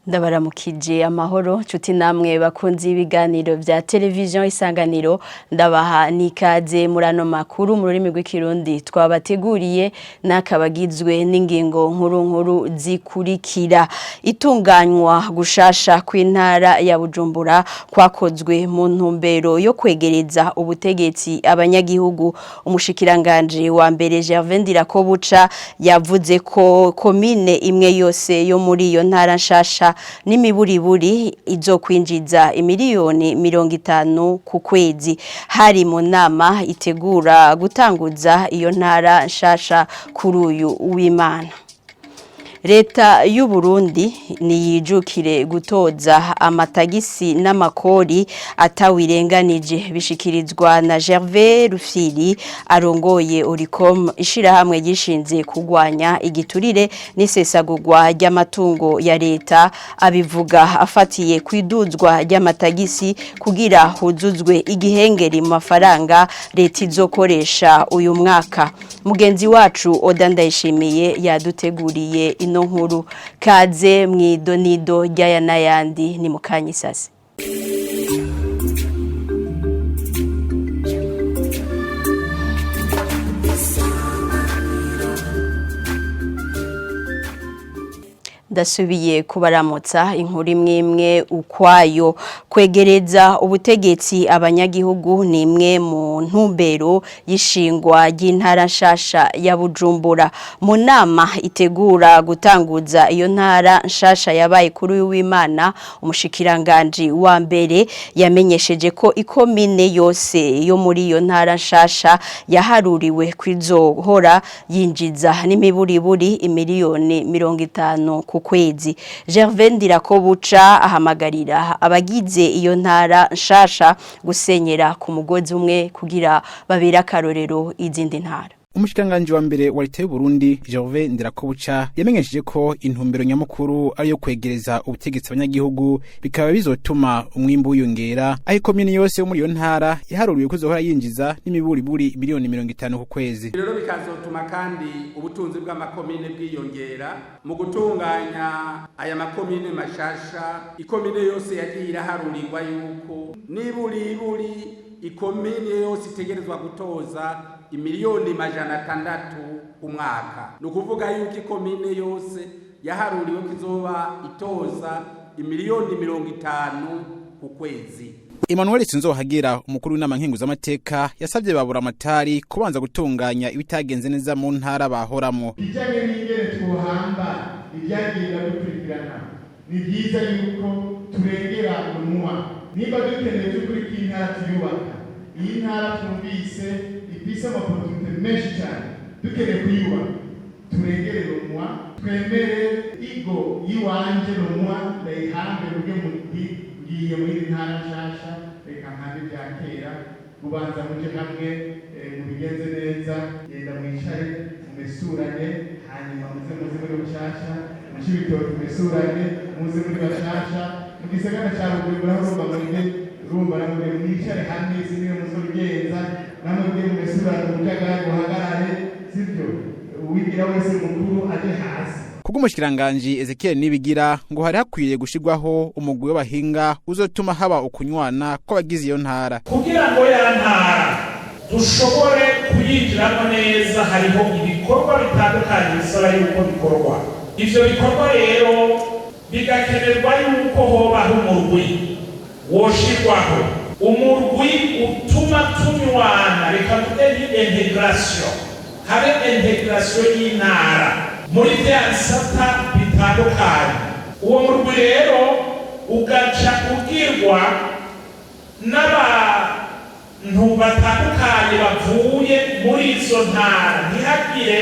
Ndabaramukije amahoro nshuti namwe bakunzi ibiganiro vya televiziyo Isanganiro. Ndabaha n'ikaze muri ano makuru mu rurimi rw'Ikirundi twabateguriye, n'akabagizwe n'ingingo nkuru nkuru zikurikira: itunganywa gushasha kw'intara ya Bujumbura kwakozwe mu ntumbero yo kwegereza ubutegetsi abanyagihugu. Umushikiranganje wa mbere Gervais Ndirakobuca yavuze ko komine imwe yose yo muri iyo ntara nshasha n'imiburiburi izokwinjiza imiliyoni 50 ku kwezi. Hari mu nama itegura gutanguza iyo ntara nshasha kuri uyu w'Imana. Leta y'u Burundi niyijukire gutoza amatagisi n'amakori atawirenganije, bishikirizwa na Gervais Rufyiri arongoye Olucome, ishirahamwe gishinze kugwanya igiturire n'isesagurwa ry'amatungo ya leta. Abivuga afatiye kwiduzwa ry'amatagisi kugira huzuzwe igihengeri mu mafaranga leta izokoresha uyu mwaka. Mugenzi wacu Oda Ndayishimiye yaduteguriye ino nkuru. Kaze mwidonido ry'aya n'ayandi ni mukanyisase. Ndasubiye kubaramutsa. Inkuru imwe imwe ukwayo. Kwegereza ubutegetsi abanyagihugu ni imwe mu ntumbero y'ishingwa ry'intara nshasha ya Bujumbura. Mu nama itegura gutanguza iyo ntara nshasha yabaye kuri uyu w'Imana, umushikiranganji wa mbere yamenyesheje ko ikomine yose yo muri iyo ntara nshasha yaharuriwe kwizohora yinjiza n'imiburiburi imiliyoni 50 ku kwezi. Gervais Ndirakobuca ahamagarira abagize iyo ntara nshasha gusenyera ku mugozi umwe kugira babere akarorero izindi ntara. Umushikiranganji wa mbere wa leta y'u Burundi, Gervais Ndirakobuca, yamenyesheje ko intumbero nyamukuru ari yo kwegereza ubutegetsi abanyagihugu, bikaba bizotuma umwimbu wiyongera, aho ikomine yose yo muri iyo ntara yaharuriwe ko izohora yinjiza n'imiburiburi miliyoni 50 ku kwezi. Rero bikazotuma kandi ubutunzi bw'amakomine bwiyongera. Mu gutunganya aya makomine mashasha, ikomine yose yagiye iraharurirwa yuko niburiburi ikomine yose itegerezwa gutoza imiliyoni 600 ku mwaka. Ni ukuvuga yuko ikomine yose yaharuriwe ko izoba itoza imiliyoni 50 ku kwezi. Emmanuel Sinzohagera, umukuru w'inama nkenguzamateka, yasabye babura amatari kubanza gutunganya ibitagenze neza mu ntara bahoramo. Bijyanye n'ingene twohamba ibyagiye bikurikirana, ni byiza yuko turengera umunwa. Nimba dukeneye by'ukuri ko intara tuyubaka, iyi ntara twumvise ifise ama opportunités menshi cyane, dukeneye kuyubaka, turengere rumwa, twemere igo yiwanje rumwa ndayihambe, ruge muti ngiye muri iyi ntara nshasha, reka mpambe ibya kera. Ubanza muje hamwe, mubigenze neza, genda mwicare mumesurane, hanyuma muze muri bushasha, mu Cibitoke mumesurane, muze muri bashasha, mu gisagara ca Bujumbura urumva mwebwe, urumva namwe mwicare hamwe, sinige muzobigenza namwe mubwe mumesurane, umujagari uhagarare, sivyo? Uwigira wese mukuru aje hasi. Kubw'umushikiranganji Ezekiel Nibigira, ngo hari hakwiye gushirwaho umugwi w'abahinga uzotuma haba ukunywana kw'abagize iyo ntara. Kugira ngo ya ntara dushobore kuyinjiramo neza, hariho ibikorwa bitandukanye bisaba yuko bikorwa. Ivyo bikorwa rero bigakenerwa yuko hobaho umurwi woshirwaho, umurwi utuma tunywana. Reka tuve ni intégration, habe intégration y'intara muri vya bisata bitandukanye. Uwo murwi rero ugaca ugirwa n'abantu batandukanye bavuye muri izo ntara, ntihagire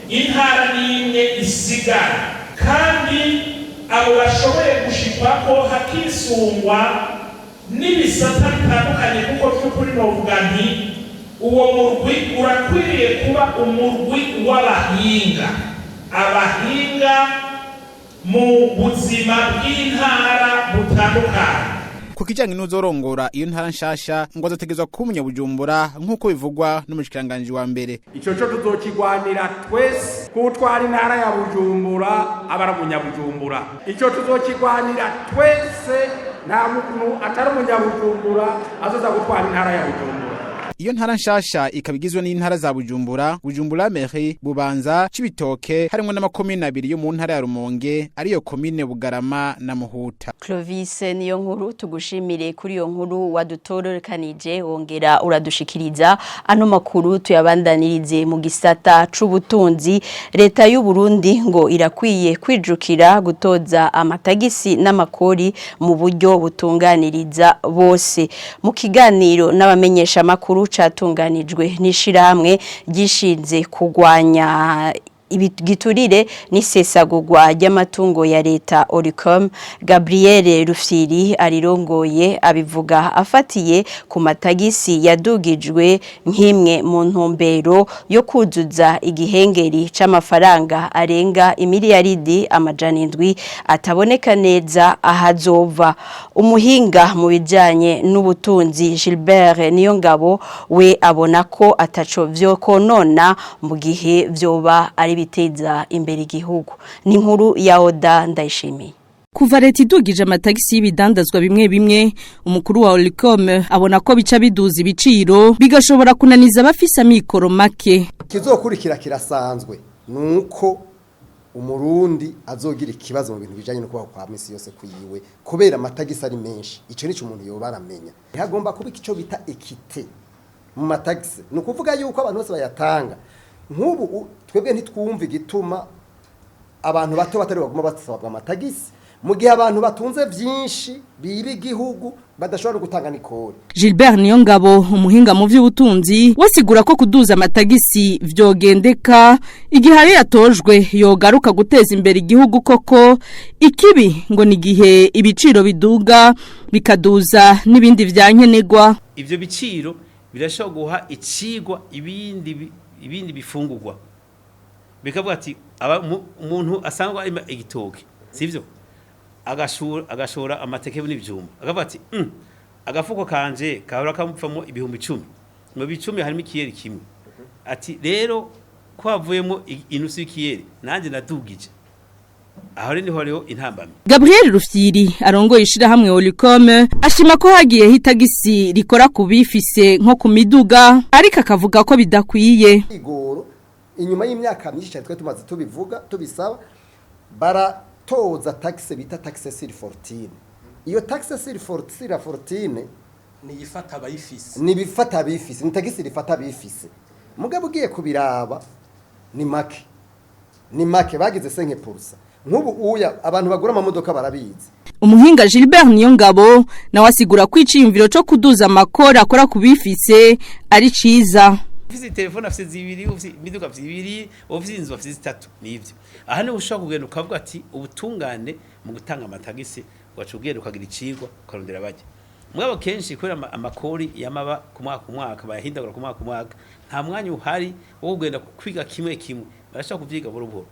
intara n'imwe isigara, kandi abo bashoboye gushikwako hakisungwa n'ibisata bitandukanye, kuko by'ukuri novuga nti uwo murwi urakwiriye kuba umurwi w'abahinga, abahinga mu buzima bw'intara butandukanye. Ku Ku kijanye n'uzorongora iyo ntara nshasha, ngo azotegerezwa kuba umunyabujumbura nk'uko bivugwa n'umushikiranganji wa mbere. Ico co tuzokigwanira twese, kutwara intara ya Bujumbura aba ari umunyabujumbura. Ico tuzokigwanira twese, nta muntu atari umunyabujumbura azoza gutwara intara ya Bujumbura. Iyo ntara nshasha ikaba igizwe n'intara za Bujumbura, Bujumbura Mairie, Bubanza, Cibitoke, harimwo n'amakomine abiri yo mu ntara ya Rumonge, ariyo komine Bugarama na Muhuta. Clovis niyo nkuru, tugushimire kuri iyo nkuru wadutorekanije wongera uradushikiriza. Ano makuru tuyabandanirize mu gisata c'ubutunzi. Leta y'u Burundi ngo irakwiye kwijukira gutoza amatagisi n'amakori mu buryo butunganiriza bose. Mu kiganiro n'abamenyesha makuru catunganijwe n'ishirahamwe ryishinze kugwanya igiturire n'isesagurwa ry'amatungo ya leta Oricom, Gabriel Rufyiri arirongoye abivuga afatiye ku matagisi yadugijwe nk'imwe mu ntumbero yo kuzuza igihengeri c'amafaranga arenga imiliyaridi 700 ataboneka neza ahazova. Umuhinga mu bijanye n'ubutunzi Gilbert Niyongabo we abona ko ataco vyo konona mu gihe vyoba ari biteza imbere igihugu. Ni inkuru ya Oda Ndayishimiye. Kuva leta idugije amatagisi y'ibidandazwa bimwe bimwe, umukuru wa Olicom abona ko bica biduza ibiciro, bigashobora kunaniza abafise amikoro make. Kizokurikira kirasanzwe nuko umurundi azogira ikibazo mu bintu bijanye no kubaho kwa misi yose kuyiwe, kubera amatagisi ari menshi. Ico nico umuntu yoba aramenya. Hagomba kuba ico bita équité mu matagisi, ni ukuvuga yuko abantu bose bayatanga. Nk'ubu twebwe ntitwumva igituma abantu bato batari baguma basabwa amatagisi, mu gihe abantu batunze vyinshi biba igihugu badashobora gutanga nikori. Gilbert Niyongabo, umuhinga mu vy'ubutunzi, wasigura ko kuduza amatagisi vyogendeka igihe ari yatojwe yogaruka guteza imbere igihugu koko. Ikibi ngo ni gihe ibiciro biduga bikaduza n'ibindi vyankenerwa. Ivyo biciro birashobora guha icigwa ibindi bifungurwa, bikavuga ati umuntu asanzwe arima igitoki, sivyo, agashora amateke n'ibyuma, akavuga ati agafuko kanje kahora kamupfamo 10,000, mu 10,000 harimo ikiyeri kimwe, ati rero ko havuyemo inusu y'ikiyeri nanjye nadugije. Aho niho hariho intambamyi. Gabriel Rufyiri arongoye ishirahamwe Olicom ashima ko hagiye hitagisi rikora ku bifise nko ku miduga, ariko akavuga ko bidakwiye. Igoro inyuma y'imyaka myinshi cyane twe tumaze tubivuga tubisaba, baratoza taxe bita taxe sur fortune. Iyo taxe sur fortune ni ifata abayifise, ni bifata abifise, ni tagisi rifata abifise. Mugabo ugiye kubiraba ni make, ni make bagize 5%. Nk'ubu uya abantu bagura amamodoka barabizi. Umuhinga Gilbert Niyongabo nawe asigura ko iciyumviro co kuduza amakori akora ku bifise ari ciza. Ufise telefone afise zibiri, ufise imiduga afise ibiri, ufise inzu afise zitatu, nivyo. Aha niho ushobora kugenda ukavuga ati ubutungane mu gutanga amatagisi, ugaca ugenda ukagira icigwa ukarondera bajya. Mugabo kenshi kubera amakori yamaba ku mwaka ku mwaka, bayahindagura ku mwaka ku mwaka, nta mwanya uhari wo kugenda kwiga kimwe kimwe, barashobora kuvyiga buhoro buhoro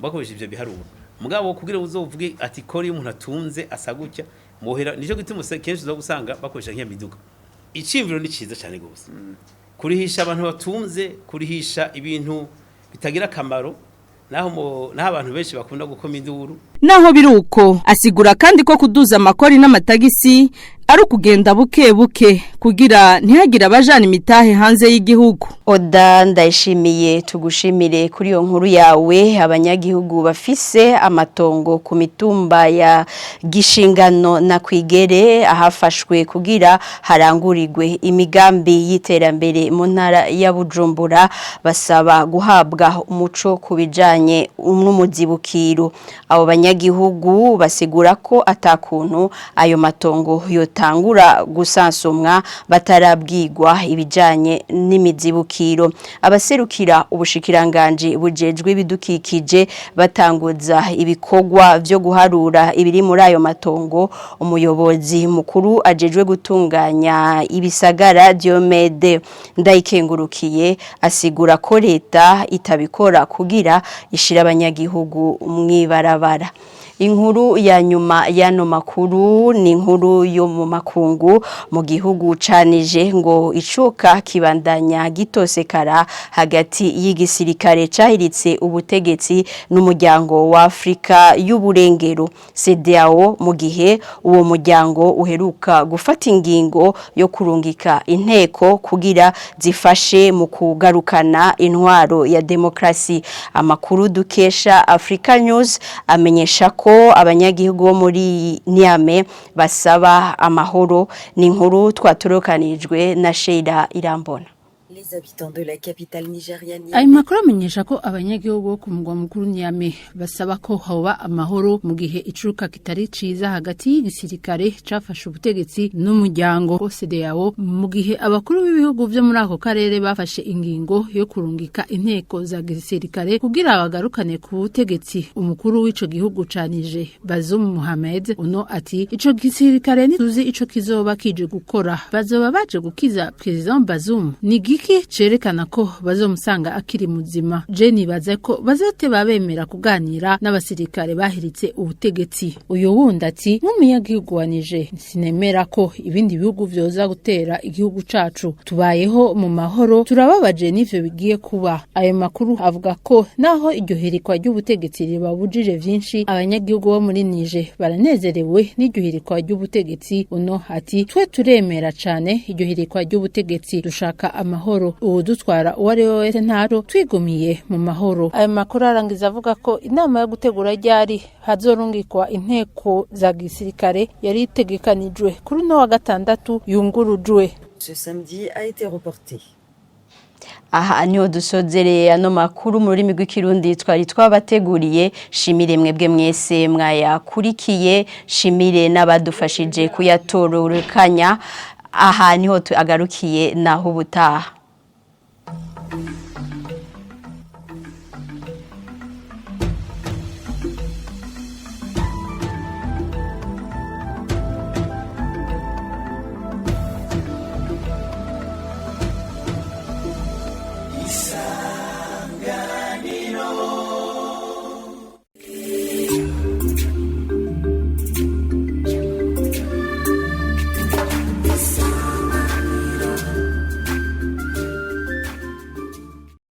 bakoresha ivyo biharuro. Mugabo kugira uzovuge ati kori y'umuntu atunze asagutya muhera, nico gituma kenshi uza gusanga bakoresha nk'iyo miduga. Iciyumviro ni ciza cyane gose, kurihisha abantu batunze, kurihisha ibintu bitagira akamaro, naho abantu benshi bakunda gukoma induru. Naho biruko asigura kandi ko kuduza amakori n'amatagisi ari ukugenda buke buke kugira ntihagire abajana imitahe hanze y'igihugu. Oda Ndayishimiye, tugushimire kuri iyo nkuru yawe. Abanyagihugu bafise amatongo ku mitumba ya Gishingano na Kwigere ahafashwe kugira harangurirwe imigambi y'iterambere mu ntara ya Bujumbura basaba guhabwa umuco ku bijanye n'umuzibukiro. Abo banyagihugu basigura ko atakuntu ayo matongo yotangura gusansumwa batarabwirwa ibijanye n'imizibukiro. Abaserukira ubushikiranganje bujejwe ibidukikije batanguza ibikorwa vyo guharura ibiri muri ayo matongo. Umuyobozi mukuru ajejwe gutunganya ibisagara Diomede Ndayikengurukiye asigura ko leta itabikora kugira ishira abanyagihugu mwibarabara. Inkuru ya nyuma y'ano makuru ni inkuru yo mu makungu. Mu gihugu ca Niger, ngo icuka kibandanya gitosekara hagati y'igisirikare cahiritse ubutegetsi n'umuryango wa Afrika y'uburengero, CEDEAO, mu gihe uwo muryango uheruka gufata ingingo yo kurungika inteko kugira zifashe mu kugarukana intwaro ya demokrasi. Amakuru dukesha Africa News amenyesha ko abanyagihugu bo muri Niamey basaba amahoro. Ni inkuru twatorokanijwe na Sheila Irambona. Les habitants de la capitale nigériane. Ayo makuru amenyesha ko abanyagihugu bo ku mugwa mukuru Niamey basaba ko hoba amahoro, mu gihe icuka kitari ciza hagati y'igisirikare cafashe ubutegetsi n'umuryango CEDEAO, mu gihe abakuru b'ibihugu vyo muri ako karere bafashe ingingo yo kurungika inteko za gisirikare kugira bagarukane ku butegetsi umukuru w'ico gihugu ca Niger, Bazoum Mohamed. Uno ati: "Ico gisirikare ntituzi ico kizoba kije gukora. Bazoba baje gukiza President Bazoum? Ni giki cerekana ko bazomusanga akiri muzima? Je nibaza ko bazoteba bemera kuganira n'abasirikare bahiritse ubutegetsi." Uyu wundi ati: "Nk'umunyagihugu wa Niger, sinemera ko ibindi bihugu vyoza gutera igihugu cacu. Tubayeho mu mahoro, turababaje n'ivyo bigiye kuba." Ayo makuru avuga ko naho iryo hirikwa ry'ubutegetsi ribabujije vyinshi, abanyagihugu bo muri Niger baranezerewe n'iryo hirikwa ry'ubutegetsi. Uno ati: "Twe turemera cane iryo hirikwa ry'ubutegetsi, dushaka amahoro. Uwudutwara uwo ari we wese ntaro, twigumiye mu mahoro." Ayo makuru arangiza avuga ko inama yo gutegura ryari hazorungikwa inteko za gisirikare yari itegekanijwe kuri uno wa gatandatu yungurujwe. Ce samedi a été reporté. Aha niho dusozereye ano makuru mu rurimi rw'Ikirundi twari twabateguriye. Shimire mwebwe mwese mwayakurikiye, shimire n'abadufashije kuyatororokanya. Aha niho agarukiye, naho ubutaha.